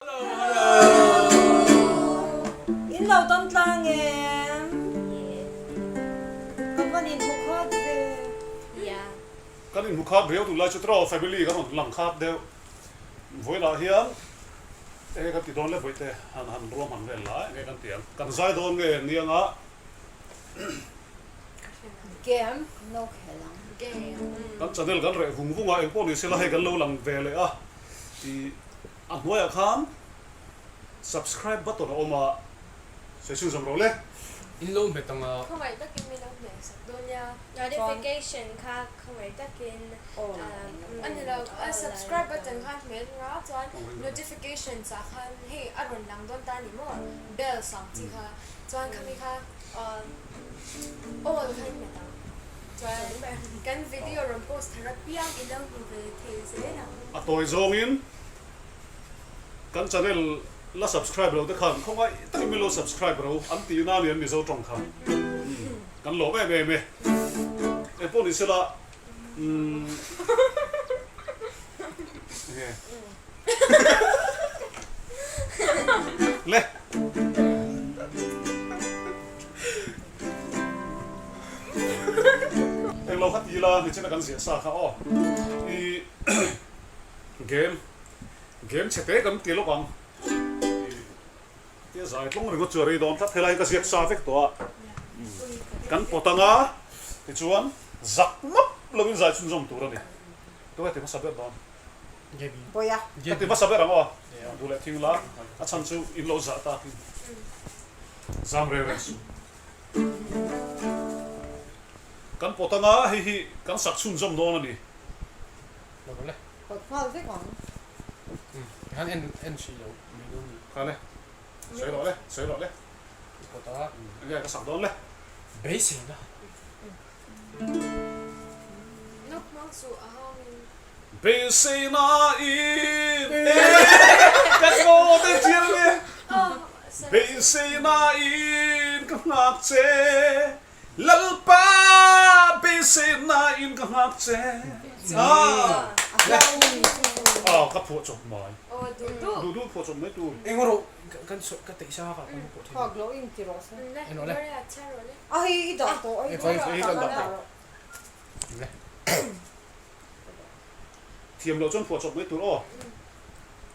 In lo dam tlang em? Kan van inhmu khat ve. Kan inhmu khat riau tunlai chu tiraw family kan rawn lang khat deuh. Vawilah hian enge kan ti dawn le bawihte han han ruahman vel la enge kan ti ang. Kan zai dawn nge nia nga. Game no khel ang. Kan channel kan reh vung vung a engpawh ni sela hei kan lo lang ve leh a ih. A hnuaiah khan subscribe button a awm a, sawi chhunzawm rawh le. In lo hmet ang a. Khawngaih takin min lo hmeh sak dawn nia. Notification kha khawngaih takin a ni lo, a subscribe button khan hmet anga chuan notification ah khan hei a rawn lang dawn ta a ni maw, bell sang chi kha chuan khami kha all kha in hmet ang chuan kan video rawn post thar apiang i lo hmu ve thei zel ang. A tawi zawngin kan channel la subscribe lo te khan khawngaih takin min lo subscribe ro an tih na anian Mizo tawng kha kan lawm em em e. Engpawh ni sela umm enge le. Englo kha ti la nichina kan ziah sa kha aw i Game game chhe te kan ti lawk ang i tia zai tlawng ringawt chu a rei dawn tlat helai hi ka ziak sa vek tawh a kan pawt anga tichuan zak map lovin zai chhunzawm tur a ni tunge ti hmasa ber dawn ka ti hmasa ber ang aw duh leh thing la a chhan chu in lo zah takin zam reng reng suh kan pawt anga hei hi kan sak chhunzawm dawn a ni. Pawt nghal vek ang. Tikhan en en hrih lo mai dawn ni. Kha le. Sawi rawh le, sawi rawh le. I pawt a. Enge ka sak dawn le. Beiseina. Nawk hmang suh a hangin. Beiseina in e ka ngaw te chiang e. Beiseina in ka nghak che. Lalpa beiseina in ka nghak che a. Aw ka phuah chawp mai. Duh duh phuah chawp mai tur. Eng rawh kan sawi ka teih sa ka kan pawh thei. Phak loh in ti rawh se. En rawh le. A hei i dah tawh a hei kan dah tawh. Thiam loh chuan phuah chawp mai tur aw.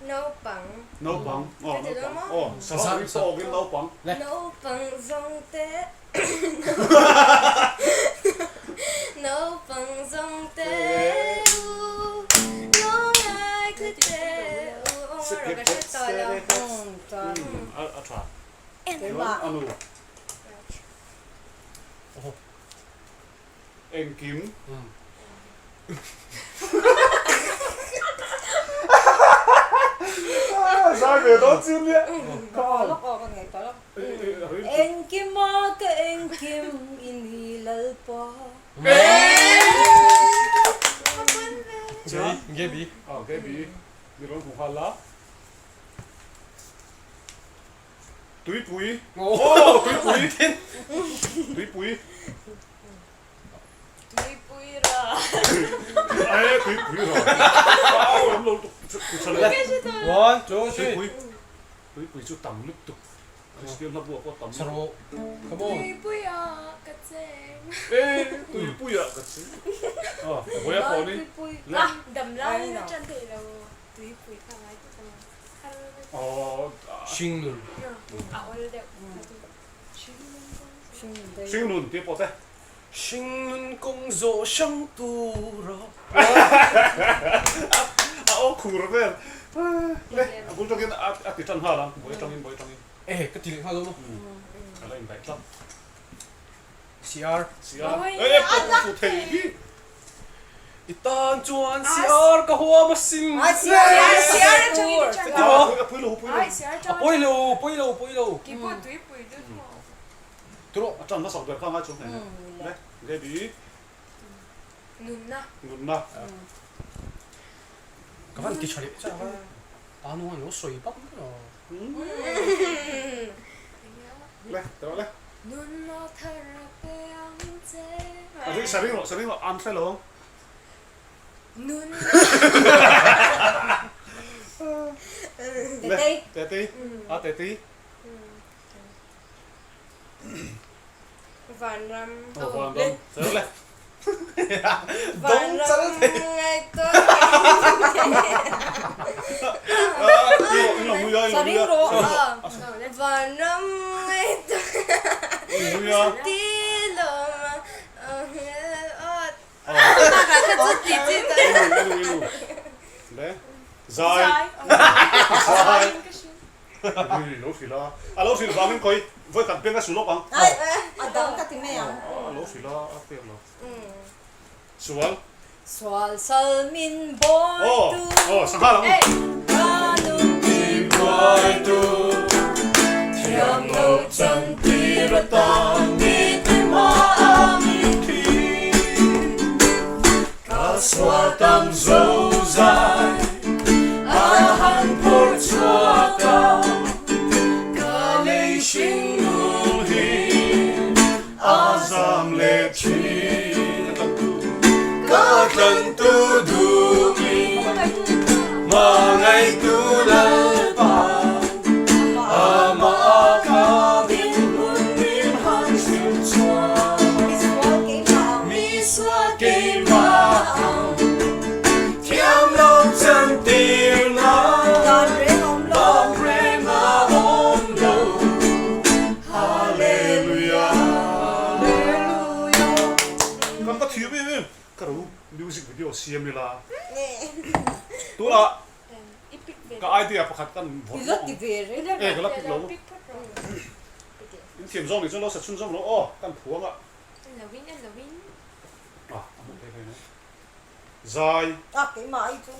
Naupang. Naupang aw naupang aw sarang ri tawkin naupang. Naupang zawng te Naupang zawng te u Lungngai thli te u Aw rawh ka hre tawh lo. A tha. Chuan a nu. Engkim. Zai ve dawn chu nia. Ka lawk aw ka ngei tawh lawk. Engkim a ka engkim i ni Lalpa. Chuan Gaby. Aw Gaby mi rawn hmu nghal la. Tuipui. Aw tuipui. Tuipui. Tuipui ra. Ae tuipui ra. Au em lo tuk chhan le. One, two, three. Tuipui. Tuipui chu tam lutuk. Kristian hla buah pawh tam. Charo. Come on. Tuipui ah ka cheng. E tuipui ah ka cheng. Ah, vawi a pawh ni. Ah, dam lai na chan thei lo. Tuipui kha ngai tak a ni. Aw. Hringnun. A awl deuh. Hringnun tih pawh te. Hringnun kawng zawh hrang tura. A aw khur vel. Le, a bul tangin a ti tan nghal ang, buai atangin, buai atangin. E, ka ti leh nghal dawn a. A la indaih tlat. CR. CR. E, e, pawh fu thei hi. I tan chuan CR ka huam asin. Ai CR CR atangin i tan. A pui lo, pui lo. A pawi lo, pawi lo, pawi lo. Keyboard tuipui deuh maw? Turo a tan hmasak ber kha ngai chu hneh le Gaby. Nunna. Nunna. Ka van ti tha leh chak a. A nu an lo sawi bak mai lo. Le, tawh le. Nunna thar a pe ang che. A ring sa ring rawh, sa ring rawh, an hre lo ang. Nunna. Tetei. Tetei a Tetei. Vanram. Aw vanram. Sawi le. Dawng chal thei. Vanram ngaihtuah ti lawm Zai. Zai. Lo hrilh a. A lo hrilh vangin khawi vawi khat beng a su lawk ang. A dang ka ti mai ang. A lo hrilh a, a pek lo. Sual. Sual sal min bawitu. Aw, sangha lang. Ka nun ti buaitu. Thiam lo chan tir atan ni ti ma a mi thi. Ka sual tam zo zai a han phawrh chhuak a, ka lei hring nung hi a zam leh thin. Ka tlantu duhin hmangaihtu Lalpa amah ka dinhmun min han hrilh chuan. Misual keimah ang thiam lo chan tirna Dan reng awm lo. Dan reng a awm lo Hallelujah Hallelujah. Kan va thiam em em ka ro music video siam ila tunah ka idea pakhat kan vawrh I la ti ve reng. E ka la pick lo in thiam zawng nih chuan lo sa chhun zawng lo aw kan phuang ah. En lo in, en lo in. Ah, a hmuh thei hle mai. Zai. Ah, keimah ai chu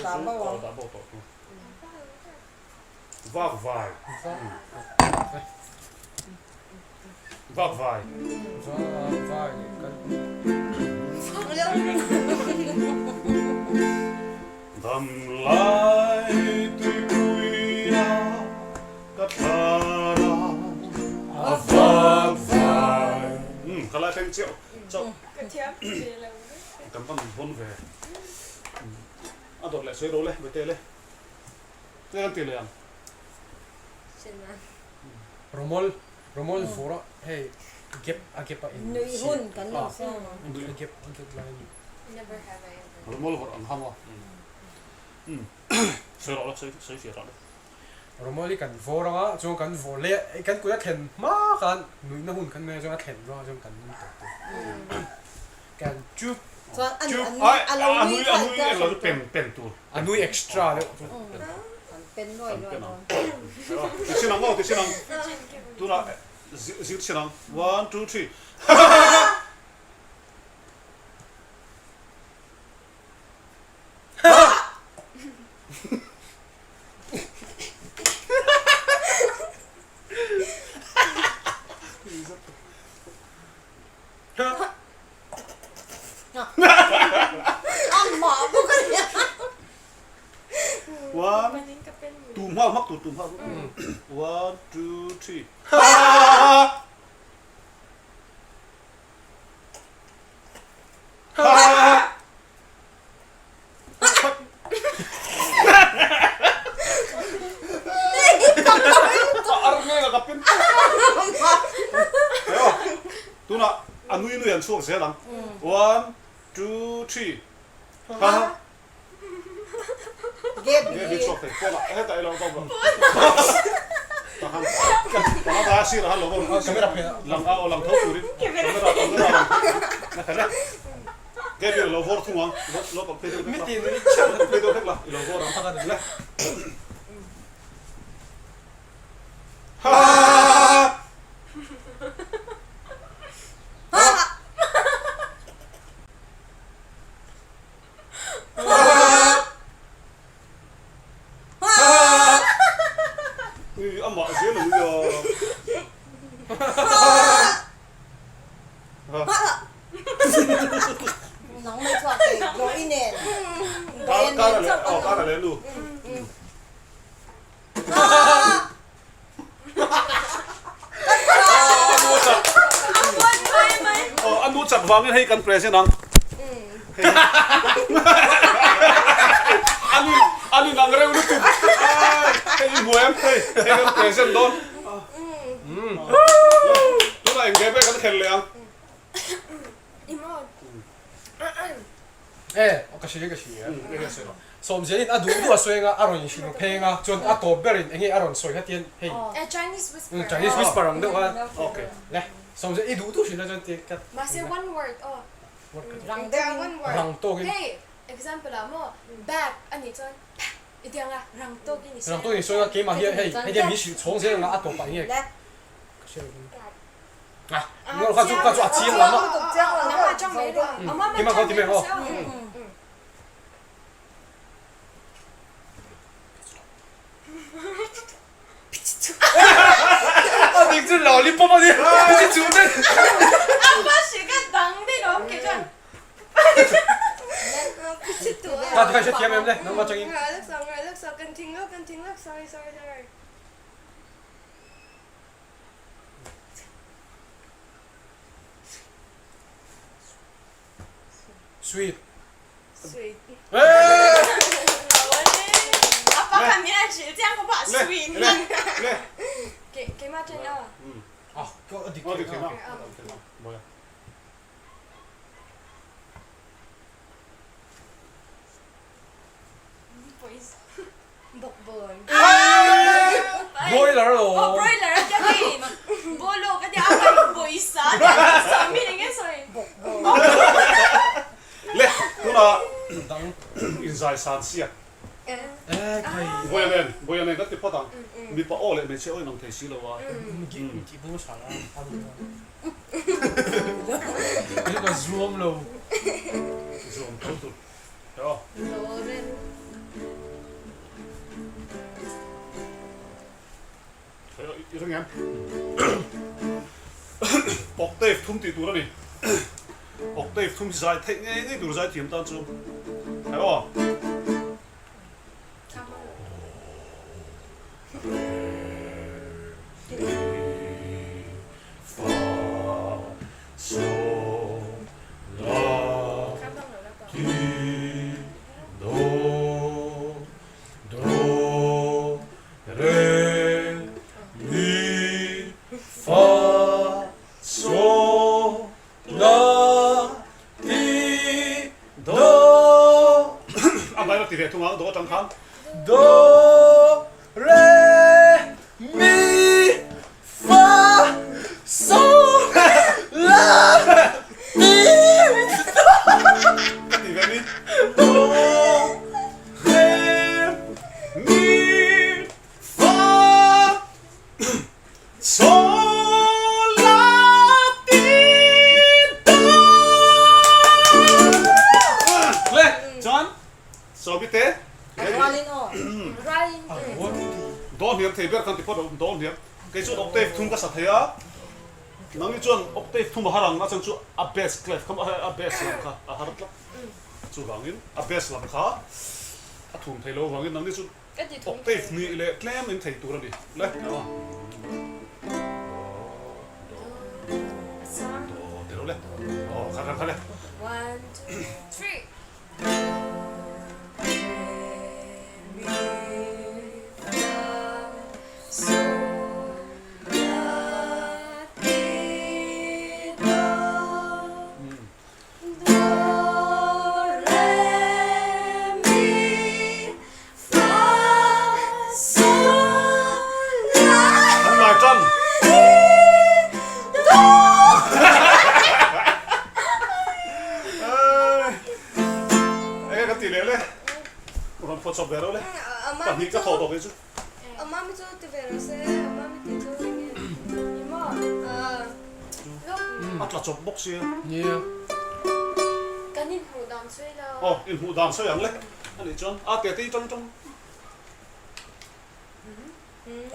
dah bo ang. Dah bo tawh chu. Vak vai. Vak vai. Vak vai leh kal. Dam lai tuipui a ka thlar a. A vak vai. Umm ka lai thleng chiah chauh. Ka thiam ve lo. Kan van vawn ve. A dawt leh sawi ro le bete le. Tle kan ti leh ang. Romol Romol vawr a hei gap a gap a in Nui hun kan lo siam ang. A gap a gap lai a ni. Never have I ever. Romol vawrh ang ham a. Umm sawi rawh la sawi sawi fiah rawh le. Romol hi kan vawr anga chuan kan vawr leh a kan kut a thlen hma khan nuihna hun kan nei a chuan a thlen ruang ah chuan kan nui tawp tur. Kan chup Chuan a Chup nui ai a lo a nui nui a kha nui englo chu pen pen tur. A nui extra deuh chu. Kan pen nuai Kan nuai pen ang. dawn. Ti chin ang aw ti chin ang. Tunah zir chin ang. One two three. Amah bawk a nia. One, two hma hmak tur tu hma. One, two, three. Tunah a nui nui an chhuak zel ang. One, two, three. Ha. Gabi chhuak thei. Pawnah hetah ilo dawm rawh. Tahan. Tahan ta sir a lo bawm. Camera phen ah. Lang a aw lang tho turin. Camera camera lang. Na kha le. Gabi lo vawr thung ang. Lo lo kal phei deuh hlek la. Mitin i chhan. Lo kal phei deuh hlek la. I lo vawr ang. Le. Ha. Ha. Ui amah zel a nui a. Nang mai chhuak thei hlawh i nen. Kar leh aw kar leh nu. A nu chak vangin hei kan present ang. A nu a nu nang reuh lutuk. Hei i hmu em? Hei kan present dawn. Tunah eng game nge kan khel leh ang? E, ka hria ka hria. Sawmzianin a duh duh a sawi anga a rawn inhrilh pheng a, chuan a tawp berin enge a rawn sawi kha tian hei. Chinese whisper. Chinese whisper ang deuh kha. Okay. Le, Sawmzia i duh duh hrilh a chuan ti ka. Mahse one word aw. Rang deuhin. Rang tawkin. Hei, example ah maw bag a nih chuan bag i ti ang a, rang tawkin i sawi. Rang tawkin i sawi a, keimah hi hei hei tiang min hrilh chhawng zel ang a, a tawpah enge. Le. Ka hria lo. Ah, ngawr kha chu kha chu a chiang lam a. Nangmah chang mai rawh. Keimah kha ti mai ang aw. A dik chu lollipop a nia, chi chu te. Ta tikhan hrethiam em le, nangmah changin. Sweet. Sweet. Broiler lo. Oh broiler a tia kei bolo ka tia a pai pawisa a tia sawmi eng nge sawi. Le tuna inzai san siak. Vawiin nen vawiin nen kan ti phawt ang. Mipa aw leh hmeichhia aw inang thei si lo a. Ka zuam lo. Zuam tho tur. Aw. I ring em? Octave thum tih tur a ni. Octave thum hi zai theih ngei ngei tur zai thiam tan chu. Hei aw. Re, mi, fa, sol, la, ti, do, do, re, mi, fa, sol, la, ti, do. A hmai rawh ti ve thung ang, do atang khan. Do, re, mi, fa, sol, la, ti, do. Ka ti ve mi. Do, re, mi, fa, sol, la, ti, do. Le, chuan Sawmi te. Rualin aw. Rualin. Dawn hniam thei ber khan ti phawt rawh dawn hniam. Kei chuan octave thum ka sa thei a. Nangni chuan octave thum a har ang a chhan chu a bass clef kha a bass lam kha a har tlat. Chuvangin a bass lam kha a thum thei lo vangin nangni chu octave hnih leh tlem in thei tur a ni. Le. Do do do le. Aw kha kha kha le. One two three. An lai tan. Enge kan tih leh le? Rawn phawt chawp ve reuh le. Pahnih ka thawh tawh kei chu. A tla chawp bawk sia. Nia. Kan inhmuh dan sawi la. Aw, inhmuh dan sawi ang le. Anih chuan a te te tang tang.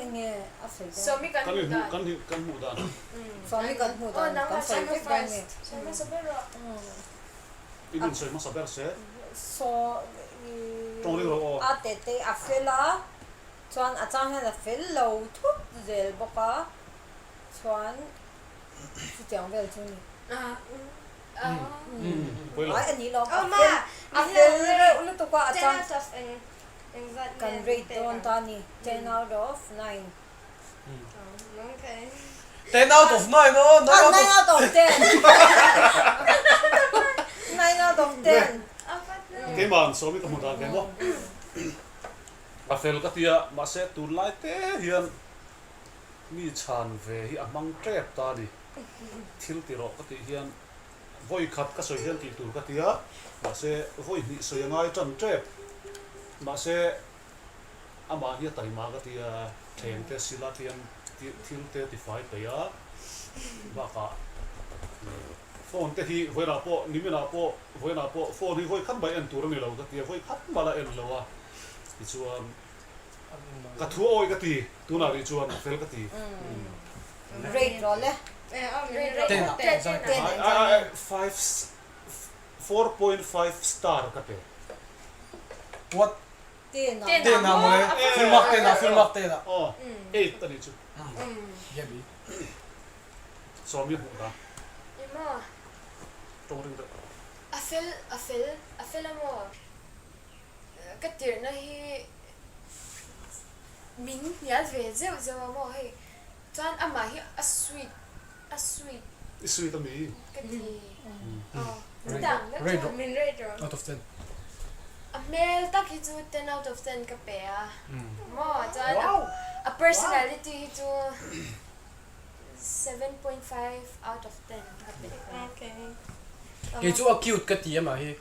Enge a sawi dawn? Sawmi kan Kan hmuh inhmuh dan. kan kan hmuh dan. Sawmi kan hmuh dan kan sawi vek dawn nge? Sawi hmasa ber rawh. In in sawi hmasa ber se. Saw Tawng ring rawh aw. A te te a fel a, chuan a chang hian a fel lo thut zel bawk a, chuan chutiang vel chu ni. Pawi lo. Ai a ni lo, a fel a fel reuh lutuk a, a chang. Kan rate dawn ta ni, ten out of nine. Ten out of nine aw, nine out of. Nine out of ten. Nine out of ten. Keimah an sawm i ka hmu dan ve maw. A fel ka tia, mahse tunlai te hian mi chhan ve hi a hmang tep ta a ni. Thil ti rawh ka tih hian vawi khat ka sawi hian tih tur ka tia, mahse vawi hnih sawi a ngai tan tep. Mahse amah hi a taima ka tia, thleng te sila te hian thil te tifai peih a, bakah phone te hi vawiinah pawh niminah pawh vawiinah pawh phone hi vawi khat mai en tur a ni lo ka tia, vawi khat mah la en lo a tichuan ka thu a awi ka ti, tunah rih chuan a fel ka ti. Rate rawh le. Ten ah. Five 4.5 star ka pe. What? Ten ah. Ten ah mawle. Full mark ten ah, full mark ten ah. Aw, eight a nih chu. Gabi. Sawmi hmuh ta. Emaw. Tawng ring deuh. A fel, a fel, a fel a maw? Ka tirhna hi min hnial ve zeuh zeuh a maw hei. Chuan amah hi a sweet. A sweet. I sweet a mi? Ka ti. Aw. Chutang na chuan min rate rawh. Out of ten. A hmel tak hi chu ten out of ten ka pe a. Maw chuan a personality hi chu 7.5 out of ten ka pe. Okay. Kei chu a cute ka ti a mah hi.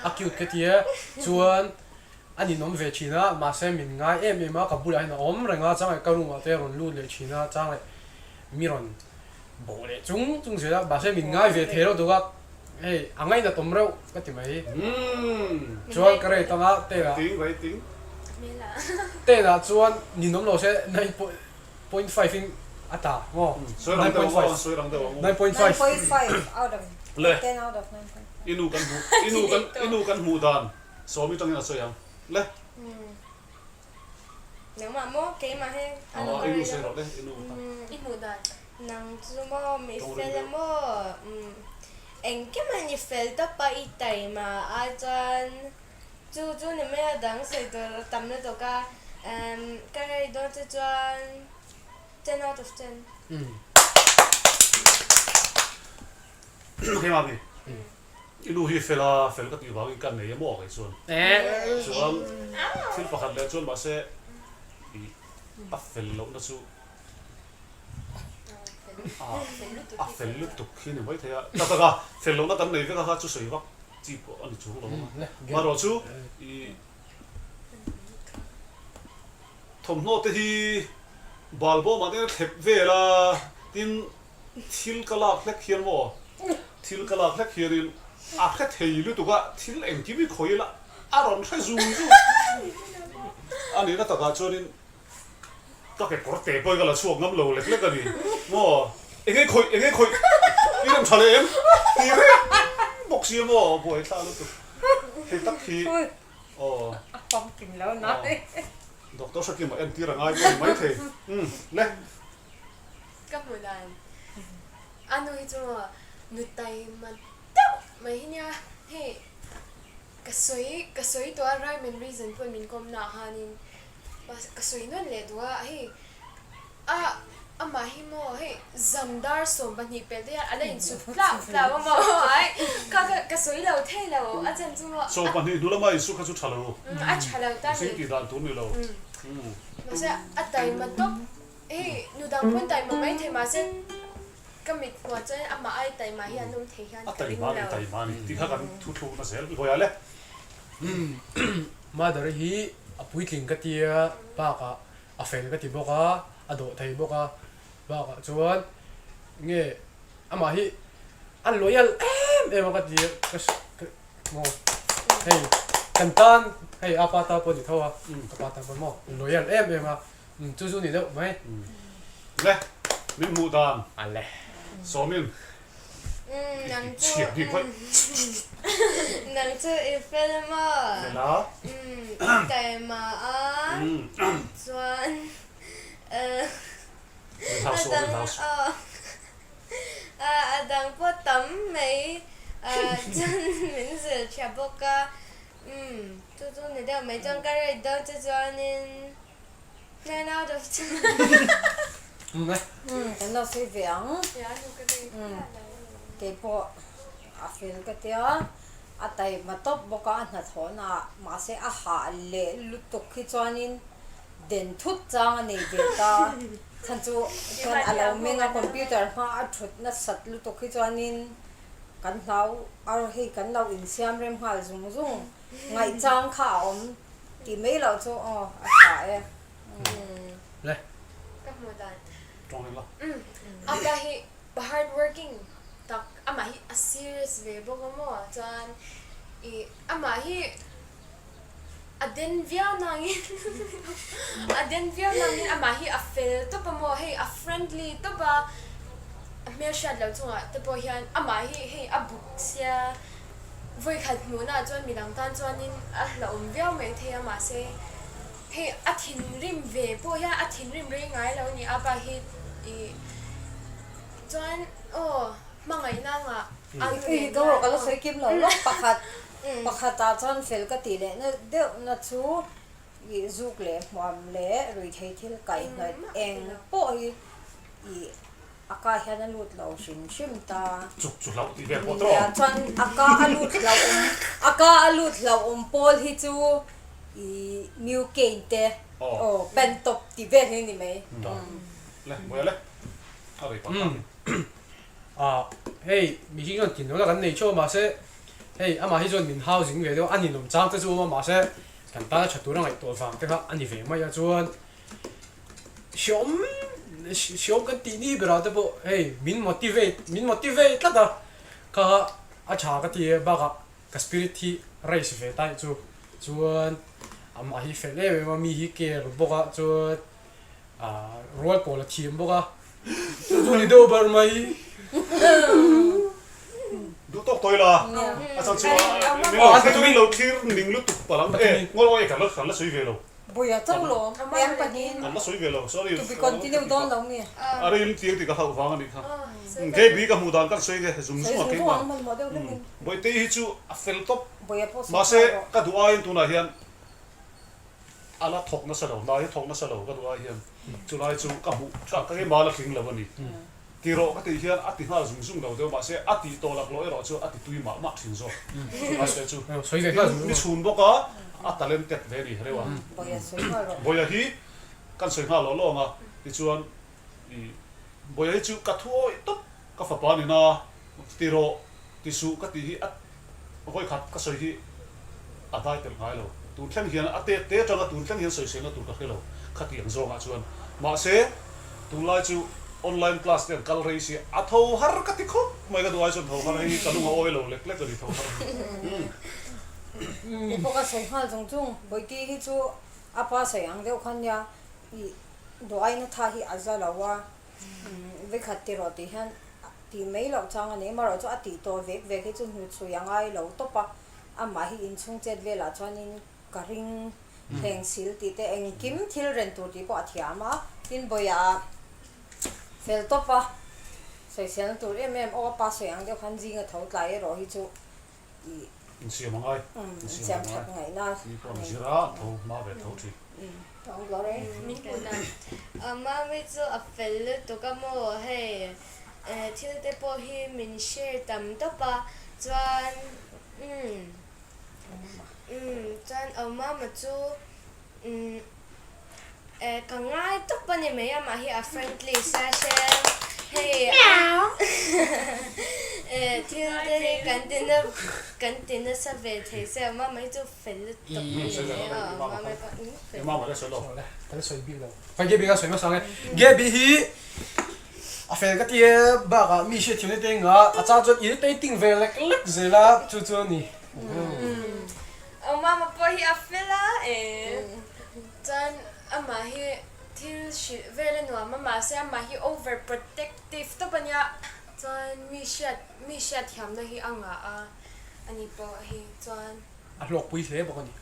A cute ka ti a chuan a ninawm ve thin a mahse min ngai em em a ka bulah hian a awm reng a chang leh ka room ah te a rawn lut leh thin a chang leh Mi rawn bawh leh chung chung zel a, mahse min ngai ve thei reuh tuk a, hei a ngainat awm reuh ka ti mai. Chuan ka rate anga ten ah ten ah chuan ninawm lo se 9.5 in a ta maw? 9.5 9.5 Le i nu kan hmuh i nu kan i nu kan hmuh dan sawmi tangin a sawi ang le. Nangmah maw keimah hi a lo i nu sawi rawh le i nu kha. I hmuh dan. Nang chu maw mi fel a maw engkim a ni fel tawp a i taima a chuan chu chu ni mai a dang sawi tur a tam lutuk a ka rei dawn che chuan ten out of ten. Keimah mi. I nu hi fel a, fel ka tih vangin ka nei a maw kei chuan. Chuan thil pakhat leh chuan mahse i a fel lohna chu a fel lutuk hi ni mai thei a. Tak tak a, fel lohna kan nei vek a kha chu sawi vak chi pawh a ni chuang lo ang a. Marawh chu i thawmhnaw te hi balbawmah te hian a thlep vel a, tin Thil ka lak hlek hian maw? Thil ka lak hlek hianin a hre thei lutuk a, thil engkim i khawih ila a rawn hre zung zung a nihna takah chuanin ka kekawr te pawhin ka la chhuak ngam lo lek lek a ni maw? Enge khawih, enge khawih i rem tha leh em? Ti reng bawk si a maw? Buaithla lutuk hei tak hi aw. A famkim lo nai. Doctor Hrekima entir a ngai pawh ni maithei. Umm le. Ka hmu dan a nu hi chu maw nu taima deuh mai hi nia hei ka sawi ka sawi tawh a rhyme and reason pawh min kawm naah khanin ka sawi nawn leh duh a hei a amah hi maw hei zam dar 12 pelh te hian a la insut tlau tlau a maw ai ka ka sawi lo thei lo a chan chu maw 12 hnu lama insuk kha chu tha lo a tha lo ta ni mihring tih dan tur ni lo mahse a taima tawp. Hei nu dang pawn taima mai thei mahse ka mit hmuah chuan amah ai taima hi an awm thei hian ka ring lo. A taima ni taima ni tih kha kan thu thlukna zel vawi le. Mother hi a puitling ka tia bakah a fel ka ti bawk a, a dawh thei bawk a, bakah chuan nge amah hi a loyal em em a ka ti ka maw hei kan tan hei apa ta pawh ni tho a ka pa tan pawh maw loyal em em a. Chu chu ni deuh mai. Le, min hmuh dan. A le. Sawmin. Nang chu. Chhiat bik vaih. Nang chu i fel maw? Fel a. I taima a. Chuan. Min hlau suh, min hlau suh. A dang pawh tam mai. Chuan min zilh tha bawk a. Chu. chu ni deuh mai chuan ka rate dawn che chuanin 9 out of 10. Umm kan lo sawi ve ang. Keipawh a fel ka tia a taima tawp bawk a a hnathawhna ah mahse a hah leh lutuk hi chuanin den thut chang a nei ve ta chhan chu chuan a lo meng a computer hma a thut nasat lutuk hi chuanin kan hlau a hei kan lo insiam rem nghal zung zung ngaihchang kha a awm tih mai loh chu aw a tha e. Le. Ka hmuh dan. Tawng ila. Umm apa hi pa hard working tak amah hi a serious ve bawk a maw chuan ih amah hi a den viau nangin a den viau nangin amah hi a fel tawp a maw hei a friendly tawp a a hmelhriat loh chungah te pawh hian amah hi hei a buk sia vawikhat hmuhnaah chuan midang tan chuanin a hlauhawm viau maithei a mahse. Hei a thinrim ve pawh hian a thinrim rei ngai lo a ni a pa hi ih chuan aw hmangaihna angah a nu nen Ka rawh ka la sawi kim lo lawk pakhat pakhatah chuan fel ka tih leh na deuh na chu ih zuk leh hmuam leh ruihthei thil kaihhnawih eng pawh hi ih a ka hian a lut lo hrim hrim ta. Chuk chu hlauh tih vel pawh tawh. Nia chuan a ka a lut hlauhawm a ka a lut hlauhawm pawl hi chu ih new cane te aw pen tawp tih vel hi a ni mai. Le buai le a rei pah tak. Ah hei mihring chuan tin lohna kan nei theuh a mahse hei amah hi chuan min hau zing ve deuh a a ninawm chang te chu a awm a mahse kan tana tha tur a ngaihtuah vang te kha a ni ve mai a chuan Hreawm hreawm kan tih ni berah te pawh hei min motivate min motivate tlat a kha a tha ka ti e bakah ka spirit hi raise ve taih chu chuan amah hi fel em em a mi hi care bawk a chuan ah rual pawl a thiam bawk a chu chu ni deuh ber mai. Duh tawk tawi la a chhan chu min lo thlir ning lutuk palh ang e ngawi ngawi kan la sawi ve lo. Buia chauh lawm, eng pahnihin. Kan la sawi ve lo, sorry. To be continue dawn lo nge. A rei tir tih ka hlauh vang a nih kha. KB ka hmuh dan kan sawi nge zung zung a keimah. Bawihte hi chu a fel tawp. Mahse ka duh aiin tunah hian a la thawk nasa lo, hna hi thawk nasa lo ka duh ai hian chulai chu ka hmuh ka keimah la tling lo a ni. Ti rawh ka tih hian a ti nghal zung zung lo deuh mahse a tih tawh laklawh erawh chu a ti tui mah mah thin zawk. Chulai te chu mi chhun bawk a, a talented ve a ni reuh a. Bawia hi kan sawi nghal lawh lawng a, tichuan ih Bawia hi chu ka thu awih tawp ka fapa nina ti rawh ti suh ka tih hi a Vawi khat ka sawi hi a dai telh ngai lo. Tun thleng hian a tet te atanga tun thleng hian sawiselna tur ka hre lo khatiang zawngah chuan. Mahse, tunlai chu online class te an kal rei si a tho har ka ti khawp mai ka duh ai chuan tho har hei ka lung a awi lo lek lek a ni tho har hi. Kei pawh ka sawi nghal chung chung, Bawihti hi chu a pa sawi ang deuh khan nia ih duh aina tha hi a za lo a, vekhat ti rawh tih hian Tih mai loh chang a ni. Amaherawh chu a tih tawh vek vek hi chu hnuchhui a ngai lo tawp a, amah hi inchhung chet velah chuanin ka ring hleng sil tih te engkim thil ren tur tih pawh a thiam a, tin bawiah a fel tawp a, sawiselna tur em em aw a pa sawi ang deuh khan zinga tho tlai erawh hi chu ih Insiam a ngai, insiam a ngai, ni pawh an zir a, an tho hma ve tho thin. Min hmuh dan. Mami chu a fel lutuk a maw hei thil te pawh hi min share tam tawp a chuan umm umm chuan au mama chu umm Eh ka ngai tawp a ni mai amah hi a friendly sia hre hei eh thil te hi kan ti na kan ti nasa ve thei se a mama hi chu fel lutuk a mama pawh fel mama le sawi lo ka la sawi bik lo ka Gaby ka sawi hmasa ang e Gaby hi a fel ka ti e bakah mi hriat thiamna te enga a chang chuan irritating ve lek lek zel a chu chu a ni Aw mama pawh hi a fel a eh. Chuan amah hi thil hrilh vel a nuam a mahse amah hi over protective tawp a nia. Chuan mi hriat mi hriat thiamna hi a ngah a ani pawh hi chuan. A hlawkpui hle bawk a ni.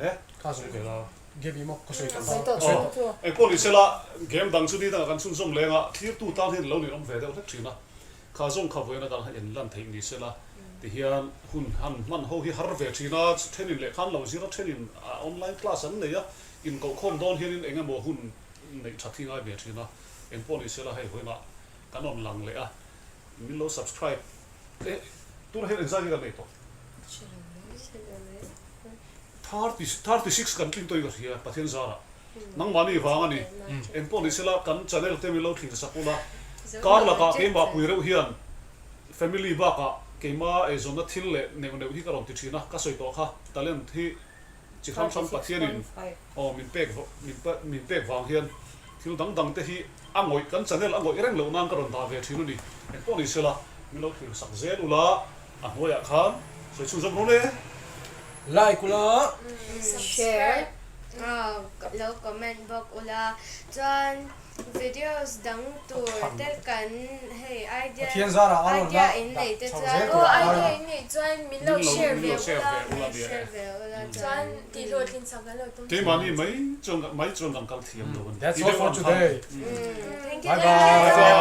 Le Kha sawi ve la. Gaby maw ka sawi tawh ka sawi tawh. Engpawh ni sela game dang chu ni dangah kan chhunzawm leng a, thlirtu tan hian lo ninawm ve deuh hlek thin a. Kha zawng kha vawiin atang hian inlan theih ni sela. Tihian hun han hman ho hi har ve thin a, thenin lehkha an lo zir a, thenin online class an nei a, inkohkhawm dawn hianin eng emaw hun neih that hi ngai ve thin a, engpawh ni sela hei vawiinah kan rawn lang leh a, min lo subscribe eh tunah hian engzat nge kan nei tawh? 36 kan tling tawhin ka hria Pathian zarah. Nangmahni vang a ni. Engpawh ni sela kan channel te min lo thlir sak ula, kar lakah keimah pui reuh hian family bakah keima eizawnna thil leh neuh neuh hi ka rawn ti thin a, ka sawi tawh kha talent hi chi hrang hrang Pathianin aw min pek min pek vang hian thil dang dang te hi a ngawih kan channel a ngawih reng loh nan ka rawn dah ve thin a ni. Engpawh ni sela min lo thlir sak zel ula a hnuaiah khan sawi chhunzawm rawn e. Like ula. Share. Lo comment bawk ula chuan videos dang tur te kan hei idea idea in nei te chuan aw idea in nei chuan min lo share ve ula share ve ula chuan tih hlawhtlin sak kan lo tum keimahni mai chuan mai chuan kan kal thiam lo a ni That's all for today. Thank you Bye bye.